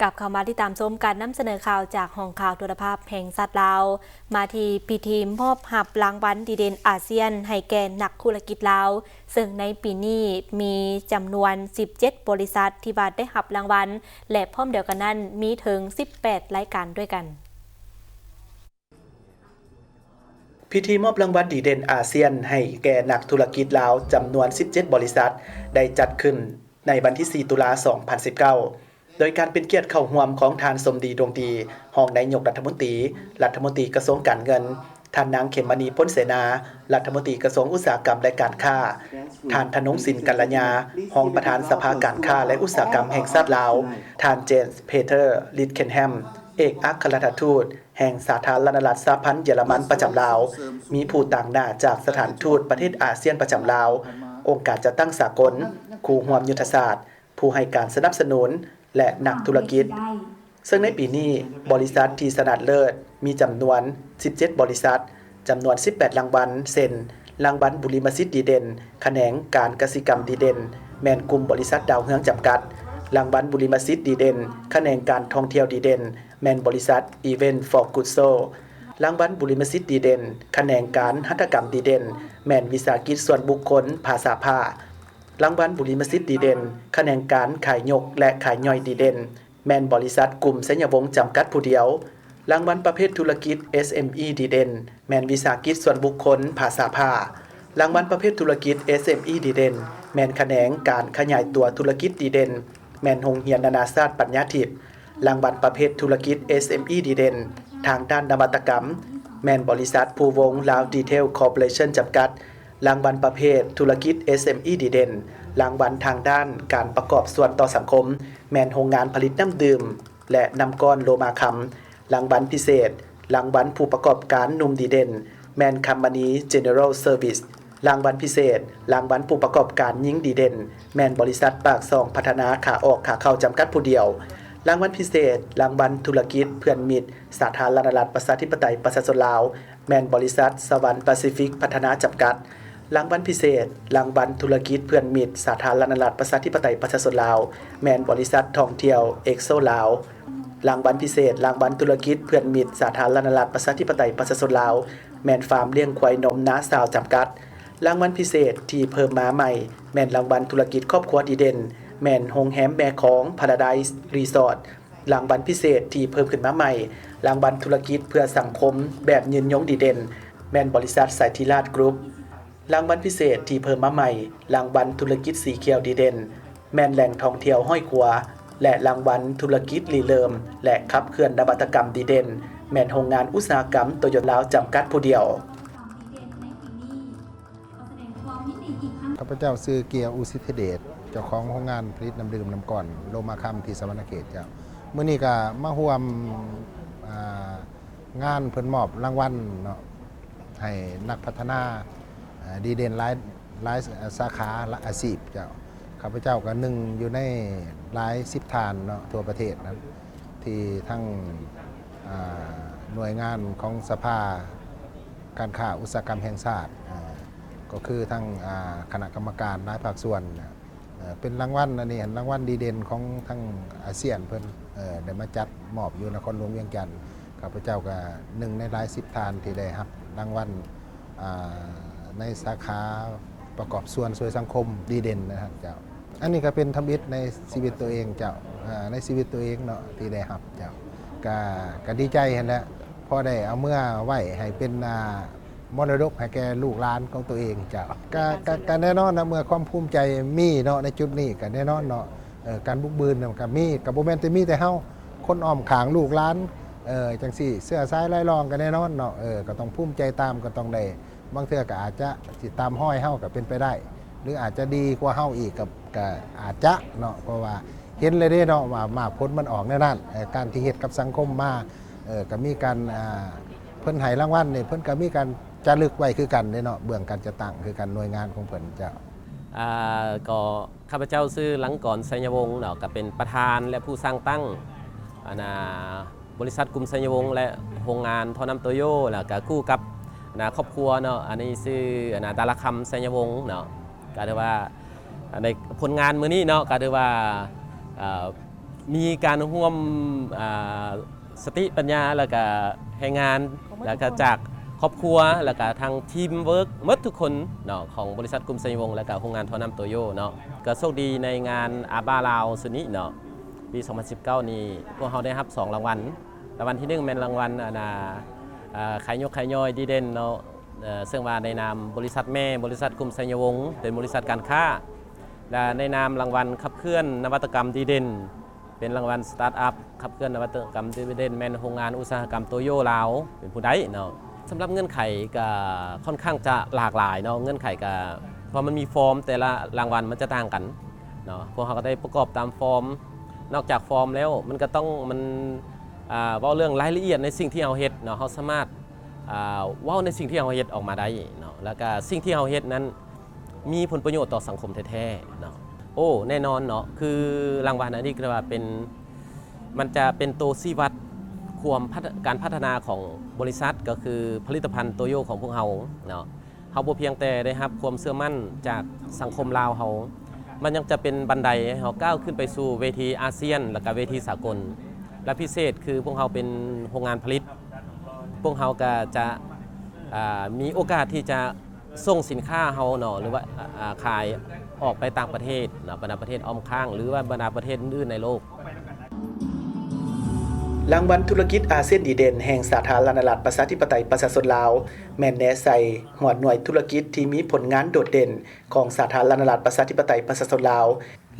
ກັບເຂົ້າມາຕິດຕາມຊົມການນຳສະເໜີຂ່າວຈາກຫ້ອງຂ່າວໂທລະພາບແຫ່ງຊາດລາວ. ມາທີ່ພິທີມອບຮັບລາງວັນດີເດັ່ນອາຊຽນໃຫ້ແກ່ນັກທຸລະກິດລາວ, ເຊິ່ງໃນປີນີ້ມີຈຳນວນສິບເຈັດບໍລິສັດທີ່ວ່າໄດ້ຮັບລາງວັນ ແລະ ພ້ອມດຽວກັນນັ້ນມີເຖິງສິບແປດລາຍການດ້ວຍກັນ. ພິທີມອບລາງວັນດີເດັ່ນອາຊຽນໃຫ້ແກ່ນັກທຸລະກິດລາວຈຳນວນສິບເຈັດບໍລິສັດ ໄດ້ຈັດຂຶ້ນໃນວັນທີສີ່ ຕຸລາ ສອງພັນສິບເກົ້າ ໂດຍການເປັນກຽດເຂົ້າຮ່ວມຂອງທ່ານ ສົມດີ ດວງດີ ຮອງນາຍົກລັດຖະມົນຕີ, ລັດຖະມົນຕີກະຊວງການເງິນ, ທ່ານນາງ ເຂມມະນີ ພົນເສນາ ລັດຖະມົນຕີກະຊວງອຸດສາຫະກຳ ແລະ ການຄ້າ, ທ່ານ ທະນົງສິນ ກັນລະຍາ ຮອງປະທານສະພາການຄ້າ ແລະ ອຸດສາຫະກຳແຫ່ງຊາດລາວ, ທ່ານ ເຈມສ໌ ເພເທີ ລິດເຄັນແຮມ ເອກອັກຄະລັດຖະທູດ ແຫ່ງສາທາລະນະລັດສະຫະພັນເຢຍລະມັນປະຈຳລາວ, ມີຜູ້ຕາງໜ້າຈາກສະຖານທູດປະເທດອາຊຽນປະຈຳລາວ, ອົງການຈັດຕັ້ງສາກົນ, ຄູ່ຮ່ວມຍຸດທະສາດ, ຜູ້ໃຫ້ການສະໜັບສະໜູນ ແລະ ນັກທຸລະກິດ. ເຊິ່ງໃນປີນີ້, ບໍລິສັດທີ່ຊະນະເລີດມີຈຳນວນສິບເຈັດບໍລິສັດ, ຈຳນວນສິບແປດລາງວັນ ເຊັ່ນ ລາງວັນບຸລິມະສິດດີເດັ່ນ ຂະແໜງການກະສິກຳດີເດັ່ນ ແມ່ນກຸ່ມບໍລິສັດດາວເຮືອງຈຳກັດ, ລາງວັນບຸລິມະສິດດີເດັ່ນ ຂະແໜງການທ່ອງທ່ຽວດີເດັ່ນ ແມ່ນບໍລິສັດ Event for Good Soul, ລາງວັນບຸລິມະສິດດີເດັ່ນ ຂະແໜງການຫັດຖະກຳດີເດັ່ນ ແມ່ນວິສາຫະກິດສ່ວນບຸກຄົນພາສາພ້າ, ລາງວັນບຸລິມະສິດດີເດັ່ນ ຂະແໜງການຂາຍຍົກ ແລະ ຂາຍຍ່ອຍດີເດັ່ນ ແມ່ນບໍລິສັດກຸ່ມໄຊຍະວົງຈຳກັດຜູ້ດຽວ, ລາງວັນປະເພດທຸລະກິດ ເອສເອັມອີ ດີເດັ່ນ ແມ່ນວິສາຫະກິດສ່ວນບຸກຄົນພາສາພ້າ, ລາງວັນປະເພດທຸລະກິດ ເອສເອັມອີ ດີເດັ່ນ ແມ່ນຂະແໜງການຂະຫຍາຍຕົວທຸລະກິດດີເດັ່ນ ແມ່ນໂຮງຮຽນນານາຊາດປັນຍາທິບ, ລາງວັນປະເພດທຸລະກິດ ເອສເອັມອີ ດີເດັ່ນ ທາງດ້ານນະວັດຕະກຳ ແມ່ນບໍລິສັດພູວົງລາວດີເທວຄອເປີເຣຊັນຈຳກັດ, ລາງວັນປະເພດທຸລະກິດ ເອສເອັມອີ ດີເດັ່ນ, ລາງວັນທາງດ້ານການປະກອບສ່ວນຕໍ່ສັງຄົມ ແມ່ນໂຮງງານຜະລິດນ້ຳດື່ມ ແລະ ນ້ຳກ້ອນໂລມາຄຳ, ລາງວັນພິເສດ, ລາງວັນຜູ້ປະກອບການໜຸ່ມດີເດັ່ນ ແມ່ນຄຳມະນີ ເຈເນີຣອລ ເຊີວິສ, ລາງວັນພິເສດ, ລາງວັນຜູ້ປະກອບການຍິງດີເດັ່ນ ແມ່ນບໍລິສັດປາກຊ່ອງພັດທະນາຂາອອກຂາເຂົ້າຈຳກັດຜູ້ດຽວ, ລາງວັນພິເສດ, ລາງວັນທຸລະກິດເພື່ອນມິດ ສາທາລະນະລັດປະຊາທິປະໄຕປະຊາຊົນລາວ ແມ່ນບໍລິສັດສະຫວັນປາຊີຟິກພັດທະນາຈຳກັດ, ລາງວັນພິເສດ, ລາງວັນທຸລະກິດເພື່ອນມິດສາທາລະນະລັດປະຊາທິປະໄຕປະຊາຊົນລາວ ແມ່ນບໍລິສັດທ່ອງທ່ຽວເອັກໂຊລາວ, ລາງວັນພິເສດ, ລາງວັນທຸລະກິດເພື່ອນມິດສາທາລະນະລັດປະຊາທິປະໄຕປະຊາຊົນລາວ ແມ່ນຟາມລ້ຽງຄວາຍນົມນາຊາວຈຳກັດ, ລາງວັນພິເສດທີ່ເພີ່ມມາໃໝ່ ແມ່ນລາງວັນທຸລະກິດຄອບຄົວດີເດັ່ນ ແມ່ນໂຮງແຮມແມ່ຂອງ ພາຣາໄດສ໌ ຣີສອດ, ລາງວັນພິເສດທີ່ເພີ່ມຂຶ້ນມາໃໝ່, ລາງວັນທຸລະກິດເພື່ອສັງຄົມແບບຍືນຍົງດີເດັ່ນ ແມ່ນບໍລິສັດໄຊທີລາດກຣຸບ, ລາງວັນພິເສດທີ່ເພີ່ມມາໃໝ່, ລາງວັນທຸລະກິດສີຂຽວດີເດັ່ນ ແມ່ນແຫຼ່ງທ່ອງທ່ຽວຫ້ອຍຂົວ ແລະ ລາງວັນທຸລະກິດລິເລີ່ມ ແລະ ຂັບເຄື່ອນນະວັດຕະກຳດີເດັ່ນ ແມ່ນໂຮງງານອຸດສາຫະກຳໂຕໂຍຕ້າລາວຈຳກັດຜູ້ດຽວ. ຂ້າພະເຈົ້າຊື່ ເກຍ ອຸສິດທິເດດ ເຈົ້າຂອງໂຮງງານຜະລິດນ້ຳດື່ມນ້ຳກ້ອນໂລມາຄຳທີ່ສະຫວັນນະເຂດເຈົ້າ. ມື້ນີ້ກະມາຮ່ວມ ອ່າ ງານເພິ່ນມອບລາງວັນເນາະ ໃຫ້ນັກພັດທະນາ ເອີ ດີເດັ່ນຫຼາຍ ຫຼາຍ ເອີ ສາຂາອາຊີບເຈົ້າ. ຂ້າພະເຈົ້າກະໜຶ່ງຢູ່ໃນຫຼາຍສິບທ່ານເນາະ ທົ່ວປະເທດນັ້ນ ທີ່ທັງ ອ່າ ໜ່ວຍງານຂອງສະພາການຄ້າອຸດສາຫະກຳແຫ່ງຊາດ ອ່າ ກໍຄືທັງ ອ່າ ຄະນະກຳມະການຫຼາຍພາກສ່ວນ ເອີ ເປັນລາງວັນ ອັນນີ້ ລາງວັນດີເດັ່ນຂອງທາງອາຊຽນເພິ່ນ ເອີ ໄດ້ມາຈັດມອບຢູ່ນະຄອນຫຼວງວຽງຈັນ. ຂ້າພະເຈົ້າກະໜຶ່ງໃນຫຼາຍສິບທ່ານທີ່ໄດ້ຮັບລາງວັນ ອ່າ ໃນສາຂາປະກອບສ່ວນຊ່ວຍສັງຄົມດີເດັ່ນນະເຈົ້າ. ອັນນີ້ກະເປັນທຳອິດໃນຊີວິດໂຕເອງເຈົ້າ ເອີ ໃນຊີວິດໂຕເອງເນາະ ທີ່ໄດ້ຮັບເຈົ້າ. ກະ ກະດີໃຈຫັ້ນແຫຼະ ພໍໄດ້ເອົາເມືອໄວ້ໃຫ້ເປັນ ອ່າ ມໍລະດົກໃຫ້ແກ່ລູກຫຼານຂອງຕົວເອງເຈົ້າ. ກະ ກະ ກະແນ່ນອນນະ ເມື່ອຄວາມພູມໃຈມີເນາະ ໃນຈຸດນີ້ກະແນ່ນອນເນາະ ເອີ ການບຸກບືນນະມັນກະມີ ກະບໍ່ແມ່ນແຕ່ມີແຕ່ເຮົາ ຄົນອ້ອມຂ້າງລູກຫຼານ ເອີ ຈັ່ງຊີ້ ເຊື້ອສາຍລາຍລອງກະແນ່ນອນເນາະ ເອີ ກະຕ້ອງພູມໃຈຕາມ ກະຕ້ອງໄດ້ ບາງເທື່ອກະອາດຈະຊິຕາມຮອຍເຮົາກະເປັນໄປໄດ້ ຫຼືອາດຈະດີກວ່າເຮົາອີກກະ ກະອາດຈະເນາະ ເພາະວ່າເຫັນແລ້ວເດ້ເນາະ ວ່າໝາກຜົນມັນອອກແນວນັ້ນ ເອີ ການທີ່ເຮັດກັບສັງຄົມມາ ເອີ ກະມີການ ອ່າ ເພິ່ນໃຫ້ລາງວັນນີ້ ເພິ່ນກະມີການຈາລຶກໄວ້ຄືກັນເດ້ເນາະ ເບື້ອງການຈັດຕັ້ງຄືກັນ ໜ່ວຍງານຂອງເພິ່ນເຈົ້າ. ອ່າ ກໍຂ້າພະເຈົ້າຊື່ ລັງກອນ ໄຊຍະວົງເນາະ ກໍເປັນປະທານ ແລະ ຜູ້ສ້າງຕັ້ງ ອັນນ່າ ບໍລິສັດກຸ່ມໄຊຍະວົງ ແລະ ໂຮງງານທໍ່ນ້ຳໂຕໂຍ ແລ້ວກໍຄູ່ກັບ ອັນນ່າ ຄອບຄົວເນາະ ອັນນີ້ຊື່ ອັນນ່າ ດາລາຄຳ ໄຊຍະວົງເນາະ ກໍຖືວ່າ ໃນຜົນງານມື້ນີ້ເນາະ ກໍຖືວ່າ ເອີ ມີການຮ່ວມ ອ່າ ສະຕິປັນຍາ ແລ້ວກະແຮງງານ ແລ້ວກະຈາກຄອບຄົວ ແລ້ວກະທາງທີມເວີກໝົດທຸກຄົນເນາະ ຂອງບໍລິສັດກຸ່ມໄຊຍະວົງ ແລ້ວກະໂຮງງານທໍ່ນ້ຳໂຕໂຢເນາະ. ກະໂຊກດີໃນງານອາບາລາວຊຸດນີ້ເນາະ ປີສອງພັນສິບເກົ້ານີ້ ພວກເຮົາໄດ້ຮັບສອງລາງວັນ. ລາງວັນທີໜຶ່ງແມ່ນລາງວັນ ອັນນ່າ ເອີ ຂາຍຍົກຂາຍຍ່ອຍດີເດັ່ນເນາະ ເຊິ່ງວ່າໃນນາມບໍລິສັດແມ່ ບໍລິສັດກຸ່ມໄຊຍະວົງ ເປັນບໍລິສັດການຄ້າ ແລະ ໃນນາມລາງວັນຂັບເຄື່ອນນະວັດຕະກຳດີເດັ່ນ ເປັນລາງວັນສະຕາດອັບ ຂັບເຄື່ອນນະວັດຕະກຳດີເດັ່ນ ແມ່ນໂຮງງານອຸດສາຫະກຳໂຕໂຢລາວ ເປັນຜູ້ໄດ້ເນາະ. ສຳລັບເງື່ອນໄຂກະຄ່ອນຂ້າງຈະຫຼາກຫຼາຍເນາະ ເງື່ອນໄຂກະ ເພາະມັນມີຟອມ ແຕ່ລະລາງວັນມັນຈະຕ່າງກັນເນາະ. ພວກເຮົາກະໄດ້ປະກອບຕາມຟອມ ນອກຈາກຟອມແລ້ວ ມັນກະຕ້ອງ ມັນ ອ່າ ເວົ້າເລື່ອງລາຍລະອຽດໃນສິ່ງທີ່ເຮົາເຮັດເນາະ ເຮົາສາມາດ ອ່າ ເວົ້າໃນສິ່ງທີ່ເຮົາເຮັດອອກມາໄດ້ເນາະ ແລ້ວກະສິ່ງທີ່ເຮົາເຮັດນັ້ນ ມີຜົນປະໂຫຍດຕໍ່ສັງຄົມແທ້ໆເນາະ. ໂອ້ ແນ່ນອນເນາະ ຄືລາງວັນອັນນີ້ຖືວ່າເປັນ ມັນຈະເປັນໂຕຊີ້ວັດຄວາມພັດ ການພັດທະນາຂອງບໍລິສັດ ກໍຄືຜະລິດຕະພັນໂຕໂຢຂອງພວກເຮົາເນາະ. ເຮົາບໍ່ພຽງແຕ່ໄດ້ຮັບຄວາມເຊື່ອໝັ້ນຈາກສັງຄົມລາວເຮົາ ມັນຍັງຈະເປັນບັນໄດໃຫ້ເຮົາກ້າວຂຶ້ນໄປສູ່ເວທີອາຊຽນ ແລ້ວກະເວທີສາກົນ ແລະ ພິເສດຄືພວກເຮົາເປັນໂຮງງານຜະລິດ ພວກເຮົາກະຈະ ອ່າ ມີໂອກາດທີ່ຈະ ສົ່ງສິນຄ້າເຮົາເນາະ ຫຼືວ່າ ອ່າ ຂາຍອອກໄປຕ່າງປະເທດເນາະ ບັນດາປະເທດອ້ອມຂ້າງ ຫຼືວ່າບັນດາປະເທດອື່ນໆໃນໂລກ. ລາງວັນທຸລະກິດອາຊຽນດີເດັ່ນແຫ່ງສາທາລະນະລັດປະຊາທິປະໄຕປະຊາຊົນລາວ ແມ່ນແນໃສ່ຫົວໜ່ວຍທຸລະກິດທີ່ມີຜົນງານໂດດເດັ່ນຂອງສາທາລະນະລັດປະຊາທິປະໄຕປະຊາຊົນລາວ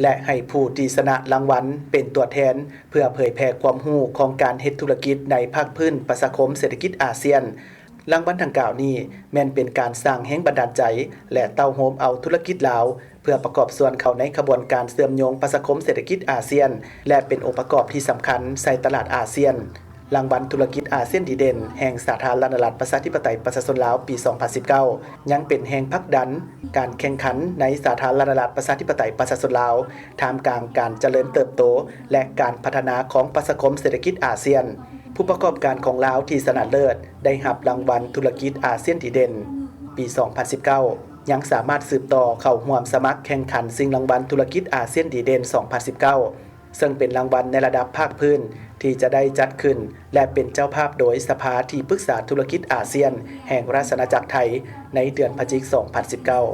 ແລະ ໃຫ້ຜູ້ທີ່ຊະນະລາງວັນເປັນຕົວແທນ ເພື່ອເຜີຍແຜ່ຄວາມຮູ້ຂອງການເຮັດທຸລະກິດໃນພາກພື້ນປະຊາຄົມເສດຖະກິດອາຊຽນ. ລາງວັນດັ່ງກ່າວນີ້ແມ່ນເປັນການສ້າງແຮງບັນດານໃຈ ແລະ ເຕົ້າໂຮມເອົາທຸລະກິດລາວ ເພື່ອປະກອບສ່ວນເຂົ້າໃນຂະບວນການເຊື່ອມໂຍງປະຊາຄົມເສດຖະກິດອາຊຽນ ແລະ ເປັນອົງປະກອບທີ່ສຳຄັນໃສ່ຕະຫຼາດອາຊຽນ. ລາງວັນທຸລະກິດອາຊຽນດີເດັ່ນແຫ່ງສາທາລະນະລັດປະຊາທິປະໄຕປະຊາຊົນລາວປີສອງພັນສິບເກົ້າ ຍັງເປັນແຮງຜັກດັນການແຂ່ງຂັນໃນສາທາລະນະລັດປະຊາທິປະໄຕປະຊາຊົນລາວ ທ່າມກາງການຈະເລີນເຕີບໂຕ ແລະ ການພັດທະນາຂອງປະຊາຄົມເສດຖະກິດອາຊຽນ. ຜູ້ປະກອບການຂອງລາວທີ່ຊະນະເລີດໄດ້ຮັບລາງວັນທຸລະກິດອາຊຽນດີເດັ່ນປີສອງພັນສິບເກົ້າ ຍັງສາມາດສືບຕໍ່ເຂົ້າຮ່ວມສະໝັກແຂ່ງຂັນຊິງລາງວັນທຸລະກິດອາຊຽນດີເດັ່ນສອງພັນສິບເກົ້າ ເຊິ່ງເປັນລາງວັນໃນລະດັບພາກພື້ນທີ່ຈະໄດ້ຈັດຂຶ້ນ ແລະ ເປັນເຈົ້າພາບໂດຍສະພາທີ່ປຶກສາທຸລະກິດອາຊຽນແຫ່ງລາຊະອານາຈັກໄທ ໃນເດືອນພະຈິກສອງພັນສິບເກົ້າ.